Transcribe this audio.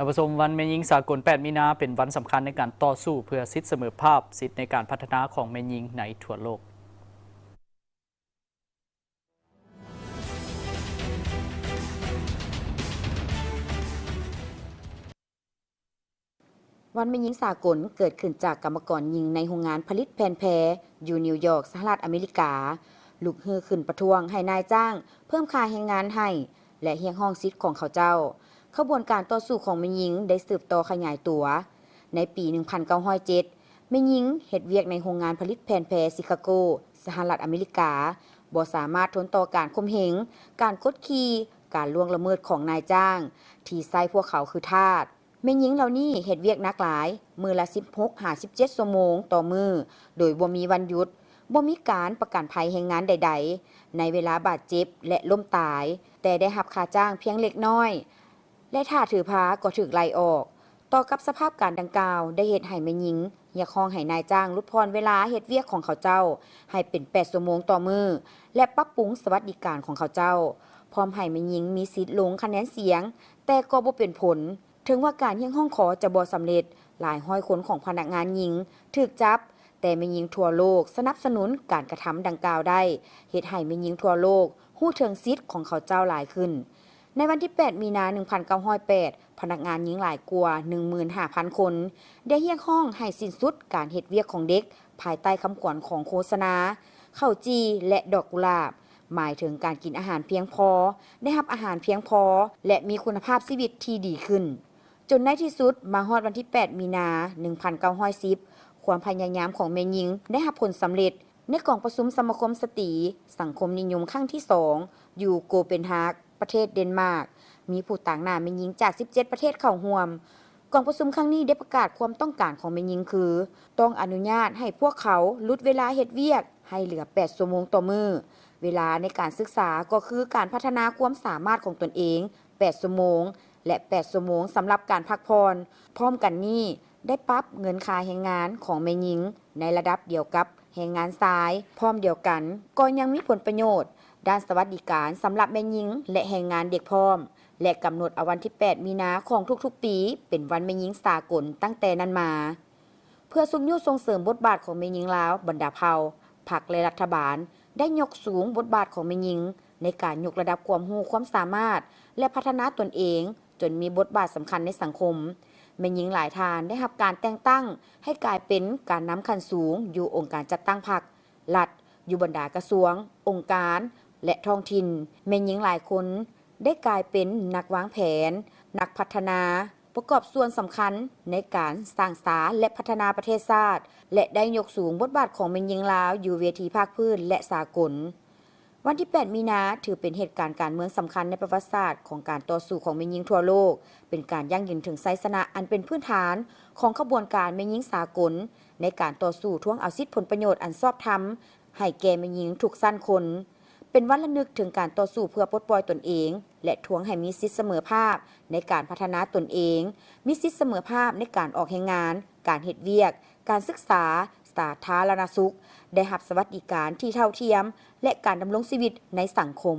ທ່ານຜູ້ຊົມ, ວັນແມ່ຍິງສາກົນ ແປດ ມີນາ ເປັນວັນສຳຄັນໃນການຕໍ່ສູ້ເພື່ອສິດສະເໝີພາບ, ສິດໃນການພັດທະນາຂອງແມ່ຍິງໃນທົ່ວໂລກ. ວັນແມ່ຍິງສາກົນເກີດຂຶ້ນຈາກກຳມະກອນຍິງໃນໂຮງງານຜະລິດແຜ່ນແພຢູ່ນິວຢອກ, ສະຫະລັດອາເມລິກາ ລຸກຮືຂຶ້ນປະທ້ວງໃຫ້ນາຍຈ້າງເພີ່ມຄ່າແຮງງານໃຫ້ ແລະ ຮຽກຮ້ອງສິດຂອງເຂົາເຈົ້າ. ຂະບວນການຕໍ່ສູ້ຂອງແມ່ຍິງໄດ້ສືບຕໍ່ຂະຫຍາຍຕົວ. ໃນປີໜຶ່ງພັນເກົ້າຮ້ອຍເຈັດ ແມ່ຍິງເຮັດວຽກໃນໂຮງງານຜະລິດແຜ່ນແພຊິຄາໂກ, ສະຫະລັດອາເມລິກາ ບໍ່ສາມາດທົນຕໍ່ການຂົ່ມເຫງ, ການກົດຂີ່, ການລ່ວງລະເມີດຂອງນາຍຈ້າງທີ່ໃຊ້ພວກເຂົາຄືທາດ. ແມ່ຍິງເຫຼົ່ານີ້ເຮັດວຽກໜັກຫຼາຍ, ມື້ລະສິບຫົກຫາສິບເຈັດຊົ່ວໂມງຕໍ່ມື້ ໂດຍບໍ່ມີວັນຢຸດ, ບໍ່ມີການປະກັນໄພແຮງງານໃດໆ ໃນເວລາບາດເຈັບ ແລະ ລົ້ມຕາຍ, ແຕ່ໄດ້ຮັບຄ່າຈ້າງພຽງເລັກນ້ອຍ ແລະ ຖ້າຖືພາກໍຖືກໄລ່ອອກ. ຕໍ່ກັບສະພາບການດັ່ງກ່າວ ໄດ້ເຮັດໃຫ້ແມ່ຍິງຮຽກຮ້ອງໃຫ້ນາຍຈ້າງຫຼຸດຜ່ອນເວລາເຮັດວຽກຂອງເຂົາເຈົ້າໃຫ້ເປັນແປດຊົ່ວໂມງຕໍ່ມື້ ແລະ ປັບປຸງສະຫວັດດີການຂອງເຂົາເຈົ້າ, ພ້ອມໃຫ້ແມ່ຍິງມີສິດລົງຄະແນນສຽງ, ແຕ່ກໍບໍ່ເປັນຜົນ. ເຖິງວ່າການຮຽກຮ້ອງຂໍຈະບໍ່ສຳເລັດ, ຫຼາຍຮ້ອຍຄົນຂອງພະນັກງານຍິງຖືກຈັບ, ແຕ່ແມ່ຍິງທົ່ວໂລກສະໜັບສະໜູນການກະທຳດັ່ງກ່າວໄດ້ ເຮັດໃຫ້ແມ່ຍິງທົ່ວໂລກຮູ້ເຖິງສິດຂອງເຂົາເຈົ້າຫຼາຍຂຶ້ນ. ໃນວັນທີແປດ ມີນາ ໜຶ່ງພັນເກົ້າຮ້ອຍແປດ ພະນັກງານຍິງຫຼາຍກວ່າ ໜຶ່ງໝື່ນຫ້າພັນຄົນ ໄດ້ຮຽກຮ້ອງໃຫ້ສິ້ນສຸດການເຮັດວຽກຂອງເດັກ ພາຍໃຕ້ຄຳຂວັນຂອງໂຄສະນາ ເຂົ້າຈີ່ ແລະ ດອກກຸຫຼາບ, ໝາຍເຖິງການກິນອາຫານພຽງພໍ, ໄດ້ຮັບອາຫານພຽງພໍ ແລະ ມີຄຸນນະພາບຊີວິດທີ່ດີຂຶ້ນ. ຈົນໃນທີ່ສຸດ, ມາຮອດວັນທີແປດ ມີນາ ໜຶ່ງພັນເກົ້າຮ້ອຍສິບ ຄວາມພະຍາຍາມຂອງແມ່ຍິງໄດ້ຮັບຜົນສຳເລັດ. ໃນກອງປະຊຸມສະມາຄົມສະຕີສັງຄົມນິຍົມຄັ້ງທີສອງ ຢູ່ໂກເປນຮາກ ປະເທດເດນມາກ ມີຜູ້ຕາງໜ້າແມ່ຍິງຈາກສິບເຈັດປະເທດເຂົ້າຮ່ວມ. ກອງປະຊຸມຄັ້ງນີ້ໄດ້ປະກາດຄວາມຕ້ອງການຂອງແມ່ຍິງຄື ຕ້ອງອະນຸຍາດໃຫ້ພວກເຂົາຫຼຸດເວລາເຮັດວຽກໃຫ້ເຫຼືອແປດຊົ່ວໂມງຕໍ່ມື້, ເວລາໃນການສຶກສາກໍຄືການພັດທະນາຄວາມສາມາດຂອງຕົນເອງແປດຊົ່ວໂມງ ແລະ ແປດຊົ່ວໂມງສຳລັບການພັກຜ່ອນ. ພ້ອມກັນນີ້ ໄດ້ປັບເງິນຄ່າແຮງງານຂອງແມ່ຍິງໃນລະດັບດຽວກັບແຮງງານຊາຍ. ພ້ອມດຽວກັນ ກໍຍັງມີຜົນປະໂຫຍດດ້ານສະຫວັດດີການສຳລັບແມ່ຍິງ ແລະ ແຮງງານເດັກພ້ອມ ແລະ ກຳນົດເອົາວັນທີແປດ ມີນາ ຂອງທຸກໆປີເປັນວັນແມ່ຍິງສາກົນຕັ້ງແຕ່ນັ້ນມາ. ເພື່ອຊຸກຍູ້ສົ່ງເສີມບົດບາດຂອງແມ່ຍິງລາວ, ບັນດາເຜົ່າ, ພັກ ແລະ ລັດຖະບານ ໄດ້ຍົກສູງບົດບາດຂອງແມ່ຍິງໃນການຍົກລະດັບຄວາມຮູ້ຄວາມສາມາດ ແລະ ພັດທະນາຕົນເອງ ຈົນມີບົດບາດສຳຄັນໃນສັງຄົມ. ແມ່ຍິງຫຼາຍທ່ານໄດ້ຮັບການແຕ່ງຕັ້ງໃຫ້ກາຍເປັນການນຳຂັ້ນສູງຢູ່ອົງການຈັດຕັ້ງພັກ, ລັດ, ຢູ່ບັນດາກະຊວງ, ອົງການ ແລະ ທ້ອງຖິ່ນ. ແມ່ຍິງຫຼາຍຄົນໄດ້ກາຍເປັນນັກວາງແຜນ, ນັກພັດທະນາ, ປະກອບສ່ວນສຳຄັນໃນການສ້າງສາ ແລະ ພັດທະນາປະເທດຊາດ ແລະ ໄດ້ຍົກສູງບົດບາດຂອງແມ່ຍິງລາວຢູ່ເວທີພາກພື້ນ ແລະ ສາກົນ. ວັນທີແປດ ມີນາ ຖືເປັນເຫດການການເມືອງສຳຄັນໃນປະຫວັດສາດຂອງການຕໍ່ສູ້ຂອງແມ່ຍິງທົ່ວໂລກ, ເປັນການຢັ້ງຢືນເຖິງໄຊຊະນະອັນເປັນພື້ນຖານຂອງຂະບວນການແມ່ຍິງສາກົນ ໃນການຕໍ່ສູ້ທວງເອົາສິດຜົນປະໂຫຍດອັນຊອບທຳໃຫ້ແກ່ແມ່ຍິງທຸກຊັ້ນຄົນ. ເປັນວັນລະນຶກເຖິງການຕໍ່ສູ້ເພື່ອປົດປ່ອຍຕົນເອງ ແລະ ທວງໃຫ້ມີສິດສະເໝີພາບໃນການພັດທະນາຕົນເອງ, ມີສິດສະເໝີພາບໃນການອອກແຮງງານ, ການເຮັດວຽກ, ການສຶກສາ, ສາທາລະນະສຸກ, ໄດ້ຮັບສະຫວັດດີການທີ່ເທົ່າທຽມ ແລະ ການດຳລົງຊີວິດໃນສັງຄົມ.